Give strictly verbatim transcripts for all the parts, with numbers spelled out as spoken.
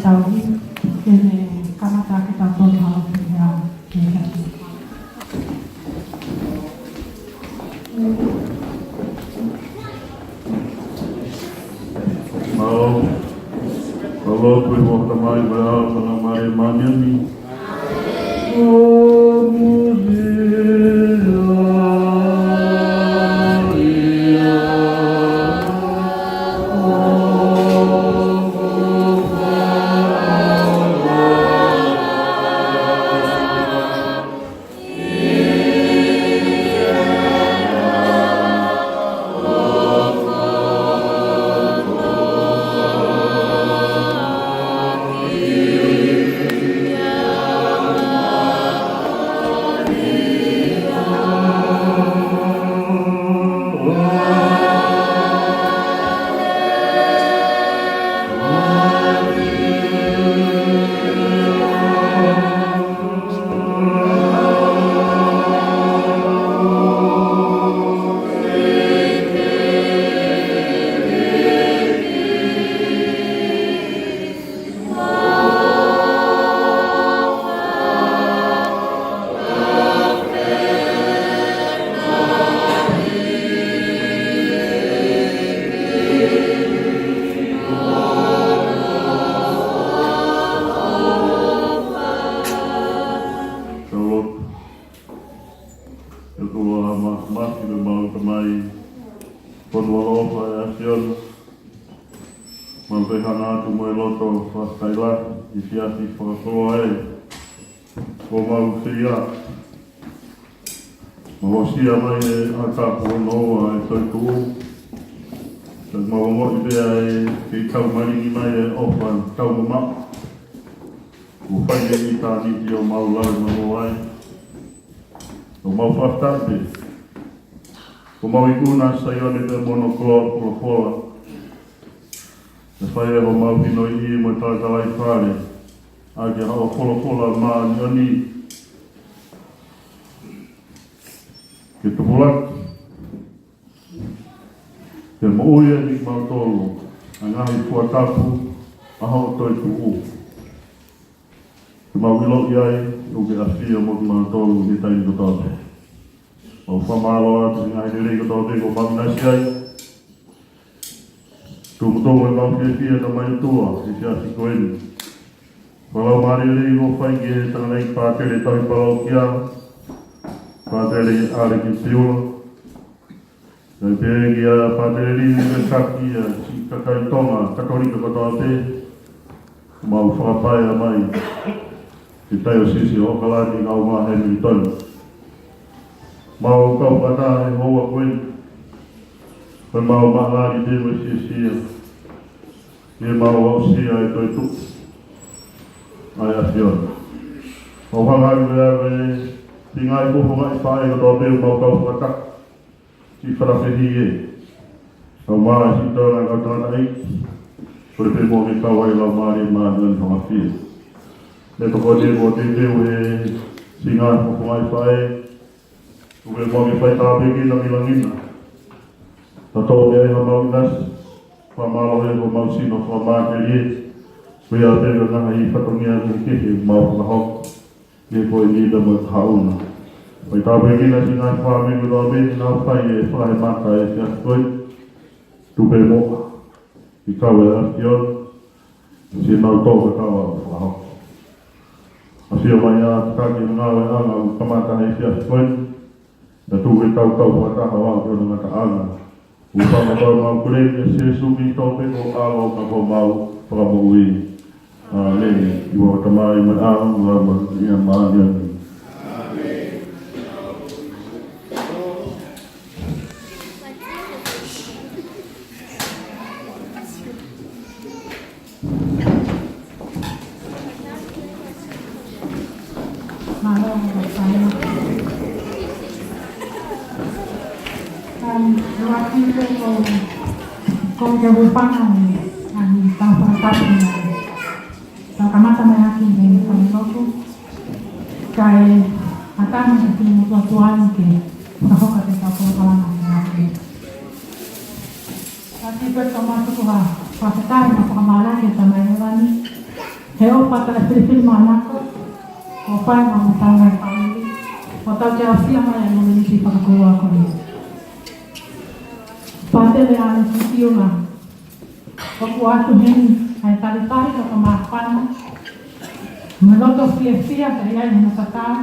Tau ki, ke ne kamata ke tau tonu hao ki a, ki a. Mālō, mālō, ko e Tamai, ko e ʻAlo, ko e Laumālie Māʻoniʻoni. Tau lotu. ʻE ʻOtua Māfimafi, ko homau Tamai, fonu ʻaloʻofa ʻa e ʻAfiona, mau toe hanga atu mo e loto fakafetaʻi lahi ʻi he efiafi fakakoloa ē, kuo mau fie maʻu ʻa e ʻaho tapu hono ua ʻo e toetuʻu. Ka mau ongoʻi pē ʻa e kei tau malingi mai ʻa e ʻofa taumamaʻo kuo fai ʻi ʻitāniti ʻo mau lave mo ai. ʻOku mau fakafetaʻi pē kuo mau ikuna ʻa Saione pea mo hono koloa folofola. ʻE fai ʻe homau hinoiʻi mo e talatalai fale ʻa e ʻaho folofola māʻoniʻoni ke tupulaki, ke moʻui ʻa kimautolu ʻa e ngaahi fua tapu ʻa hoʻo toetuʻu. Ke mau ʻiloʻi ai ʻoku ke ʻafio mo kimautolu ʻi he taimi kotoa pē. Mau fakamālō atu he ngaahi lelei kotoa pē kuo mau ʻinasi ai. Tuku muʻa ʻemau fiefia, Tamai ʻOtua, ʻi he efiafi ko eni. Fakalaumālie lelei kuo fai ki he tangataʻeiki pātele tauhi palokia, Pātele ʻAleki Piula. Kae pehē ki he pātele liliu ʻo e taki, ʻa e siʻi kakai Tonga Katolika kotoa pē, mau fakapaea mai ki he taiosisi ʻo ʻOkalani kae ʻumaʻā Hemilitoni. Mau kau fakataha he houa ko eni, ko ʻemau maʻalali pē mo e fiefia ke mau aʻusia ʻa e toetuʻu ʻa e ʻAfiona. Mau hanga atu pē ʻa e feinga ʻi he fofonga ʻi he faʻē kotoa pē ʻoku mau kau fakataha. Siʻi falafehi ē. Kau mai siʻi tau na kau tangataʻeiki. Kole pē muʻa ke kau ai e Laumālie Māʻoniʻoni ʻo e Tamai. Neongo ko e teu ʻo e teu he siʻi ngaahi fofonga ʻi he faʻē, tuku muʻa ke fai tāpuekina, milangina. Tatau ai haʻamau ʻinasi, fakamālō he kuo mau sino fakamatelie. Ko ia pē ko e ngaahi fatongia kehekehe ʻoku mau fakahoko ʻi he ko eni pea mo e kahaʻu na. Fai tāpuekina siʻi ngaahi fāmili kotoa pē, nau fai e fakahēmata ʻi he efiafi ko eni. Tuku pē muʻa ke kau e ʻAfiona siʻi mau tō ka kau ʻa fakahoko. ʻAfio mai ʻa e taki ngāueʻanga ʻoku kamata he efiafi ko eni. Pea tuku ke tau kau fakataha ʻo aʻu ki hono ngataʻanga. ʻOku fakamolemole ʻa Sīsū Kalaisi pē ko e ʻAlo ka ko homau Fakamoʻui. ʻĀmeni. ʻI he huafa ʻo e Tamai mo e ʻAlo mo e Laumālie Māʻoniʻoni. Mālō, mālō. Um, luaki pē ko, ko e hūfanga ni, um, tau fakatapu ni. Tau kamata mai ʻaki e falelotu. Kae ʻatā mai ki he ʻOtua ʻi he fakahoko ʻetau polokalama ni. Ka kiʻi pē tau matuku ha fakafetaʻi mo e fakamālō ki he Tamai Hēvani. Pata e filifili manako, ʻo fai maʻa hotau ngaahi fāmili, ʻo tau ke aʻusia mai ʻa e momeniti fakakoloa ko eni. Pātele ʻAleki Siunga, ʻoku ʻoatu heni ʻa e talitali loto māfana, mo e loto fiefia ka ʻi ai hono tatau.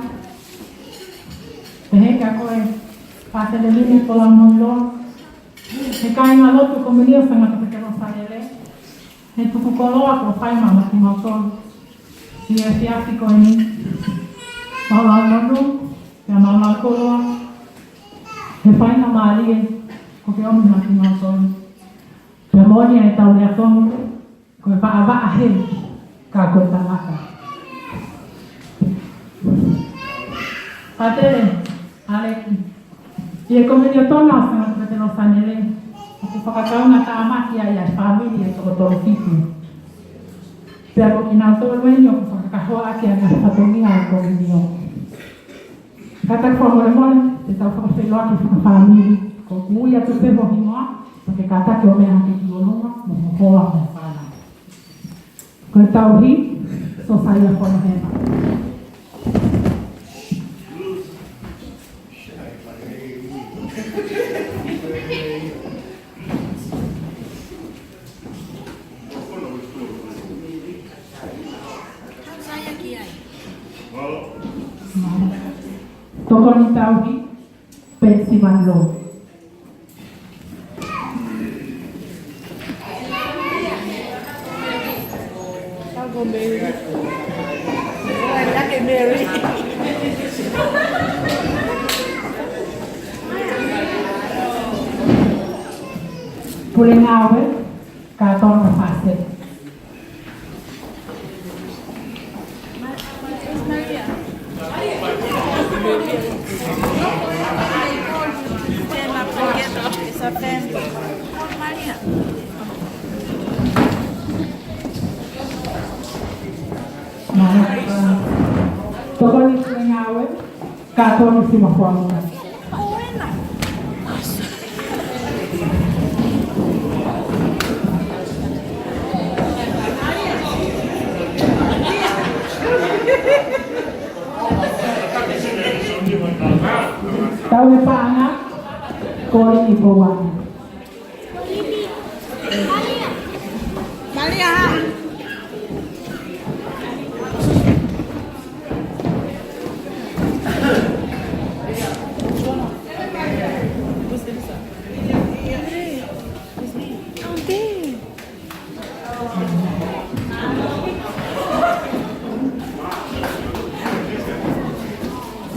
Pehē kia koe, Pātele Lime Kolaumoiloa, he kāingalotu Kominio Sangata Petelō Sanele, he tuku koloa kuo fai maʻa kimautolu ʻi he efiafi ko eni. Mau lau monū, pea mau lau koloa he faingamālie kuo ke ʻomi maʻa kimautolu. Pea moʻoni ʻa e tau lea tonu, ko e vaʻavaʻa heni ka ko e tangata. Pātele ʻAleki, ʻi he Kominio Tonga ʻo Sangata Petelō Sanele, ʻoku fakakaungātāmaki ai ʻa e fāmili ʻe toko tolu fitu. Pea ko kinautolu eni ʻoku fakakahoaʻaki ʻa e ngaahi fatongia ʻo e Kominio. Kātaki fakamolemole, te tau fakafeʻiloaki fakafāmili, ko e ui atu pē ho hingoa, pea ke kātaki ʻo meʻa hake ki ʻolunga, mo ho hoa mo e fānau. Ko e tauhi, Sosaia Fonohema. Tokoni tauhi, Pesi Manlo. I'll go, Mary. I'll go, Mary. Pule Ngāue, Kātoa Fase. Tokoni Pule Ngāue, Kātoa Simafoa. Tauhi paʻanga, Koli Pouani. Malia.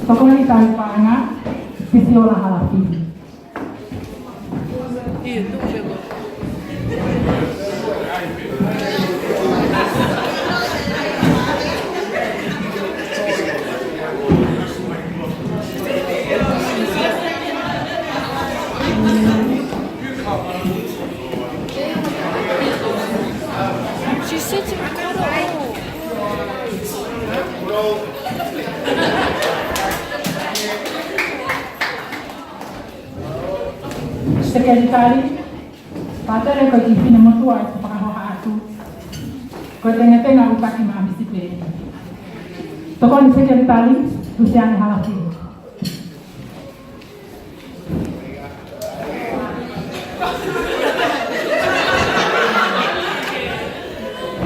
Tokoni tauhi paʻanga, Pisiola Halafini. She's such a good. Sekelitali, Pātele ko e kiʻi finemotuʻa ʻe fakahoha atu. Ko e tengetenge ʻoku taki maʻa Misi Pē. Tokoni Sekelitali, Lusiane Halafini.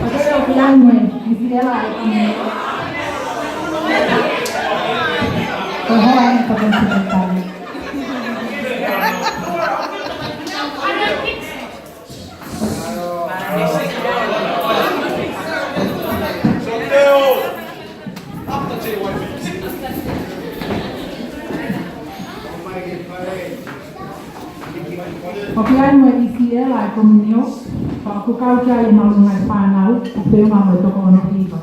Pātele ʻoku ʻi ai mo e ʻIsiela ʻa e kumi. Ko e hoa eni Tokoni Sekelitali. ʻOku ʻi ai mo e ʻIsiela ʻa e Kominio, pea ʻoku kau ki ai ʻene ngaahi fānau, ʻo feʻunga mo e toko ono hiva.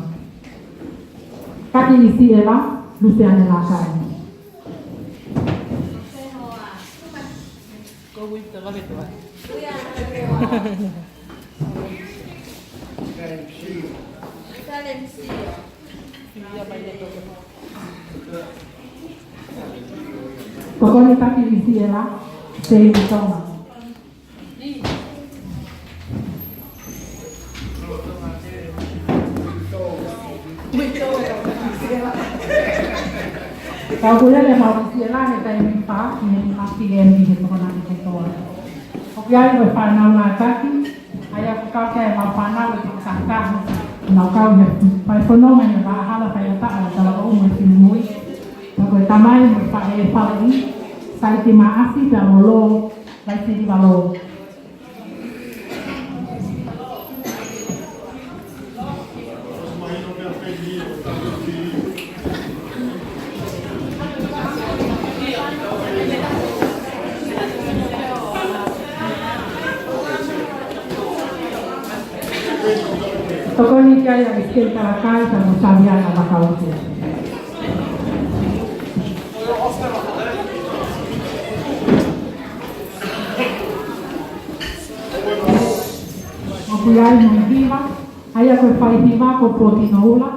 Taki ʻIsiela, Lusiane Lakai. Go with the love it one. Tokoni taki ʻIsiela, Seini Tonga. Kau kuia le mau kisi e la he taimi ni pa, ni he ni pa ki le ni he toko nani kotoa. ʻOku ʻi ai ko e fānau na taki, ʻa ia ʻoku kau ki ai ʻemau fānau ʻe toko taha taha. Nau kau he fai fononga he vahaʻa hala faiʻataʻa ʻo e talavoʻou mo e finemui. Pea ko e tamai mo e faʻē faleʻi, Saiti Maʻasi pea mo Lō Laisiliva Lō. Tokoni ki ai ʻa Misikeli Talakai pea mo Saviana Vakaute. ʻOku ʻi ai mo e hiva, ʻa ia ko e fai hiva ko Potino Ula.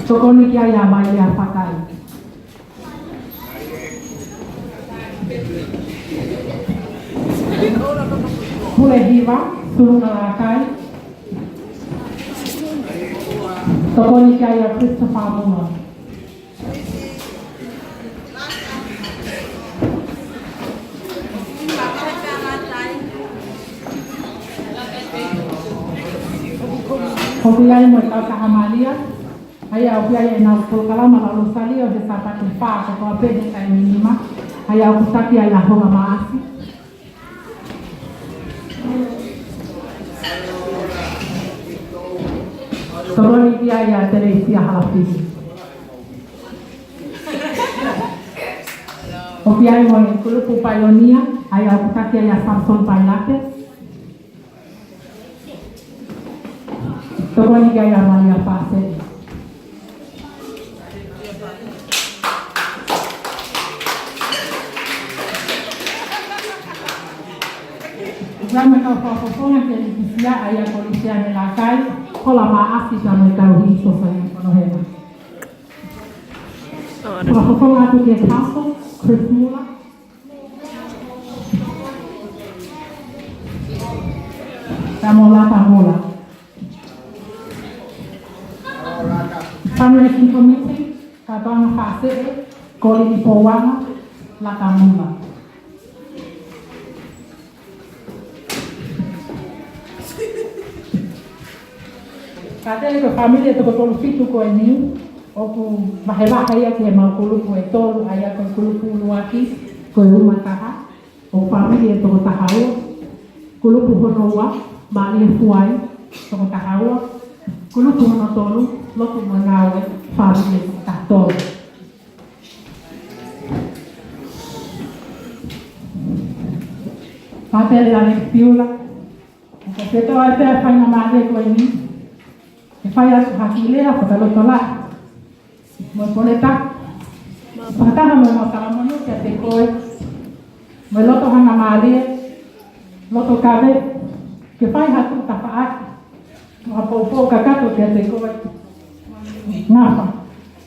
Tokoni ki ai ʻa Malia Fakai. Pule hiva, Tulunga Lakai. Tokoni ki ai ʻa Christopher Mua. ʻOku ʻi ai mo e kau taha Malia, ʻa ia ʻoku ʻi ai ʻenau polokalama Lau Losalio he Sāpate fā kotoa pē he taimi nima, ʻa ia ʻoku taki ai ʻa Honga Maʻasi. Tokoni ki ai ʻa Telesia Halafini. ʻOku ʻi ai mo e kulupu paionia, ʻa ia ʻoku taki ai ʻa Samson Pailate. Tokoni ki ai ʻa Malia Fase. ʻOku ʻi ai mo e kau fakafofonga ke likisia, ʻa ia ko Lisiane Lakai, Kola Maʻasi pea mo e kau hii sosa ʻi Konohema. Fakafofonga atu ki he Council, Chris Muller. Pea mo Lata Muller. Fundraising Committee, Kātoanga Fāseʻe, Kolini Pouanga, Lata Muller. Kātaki ko e fāmili ʻe toko tolu fitu ko eni, ʻoku vahevahe ia ki heʻemau kulupu ʻe tolu, ʻa ia ko e kulupu ʻuluaki, ko e Uma Taha, ʻoku fāmili ʻe toko taha ua, kulupu hono ua, Malia Fuai, toko taha ua, kulupu hono tolu, Lotu mo Ngāue, fāmili ʻe toko taha tolu. Pātele Aleki Piula, ʻoku ou fetoʻi atu e faingamālie ko eni ke fai atu ha kiʻi lea fakalotolahi mo e pole taki, fakataha mo e mau salamoni kiate koe, mo e loto hangamālie, loto kave, ke fai ha tuʻu tafaʻaki, mo ha poupou kakato kiate koe. Ngafa,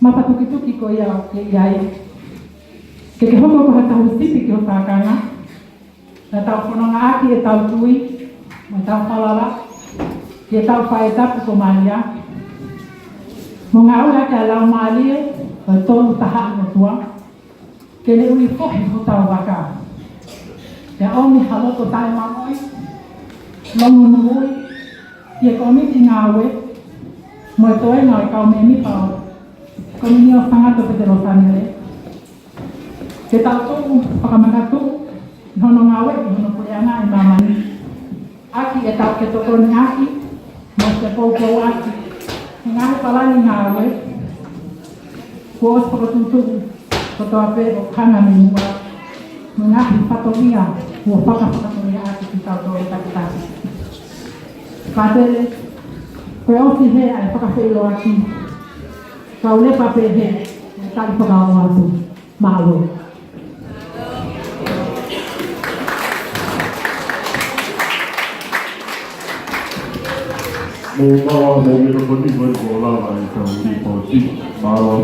mafatukituki ko ia ʻoku ke ʻi ai. Ke ke hoko ko ha tahu sipi ki ho kākanga, naʻa tau fononga ʻaki ʻetau tui, mo ʻetau falala, ki heʻetau faʻē tapu ko Malia. Mo ngāue ʻaki ʻa e Laumālie ʻo e Tolu Tahaʻi ʻOtua, ke ne ui fohi hotau vaka. Pea ʻomi ha loto taʻemaʻoi, longomoʻui, ki he kōmiti ngāue, mo e toenga ʻo e kau mēmipa ʻo e Komiunio Sangato Petelō Sanele. Ke tau tuʻu fakamanatu ʻi hono ngāue, ʻi hono puleʻanga ʻi māmani. ʻAki ʻetau ke tokoni ʻaki, mo ke poupou ʻaki, he ngaahi palani ngāue, kuo ʻosi fakatuʻutuʻu, kotoa pē ʻoku hanga mei muʻa, mo e ngaahi fatongia, kuo fakafakatonuhiaʻaki kitautolu takitaha. Pātele, ko e ʻosi hē ʻa e fakafeʻiloaki, kau lepa pē hē, ʻe tali fakaongo atu. Mālō. Mou maʻu ā hoʻomou microphone, ko e kole lava ʻe he kau lipoti. Mālō.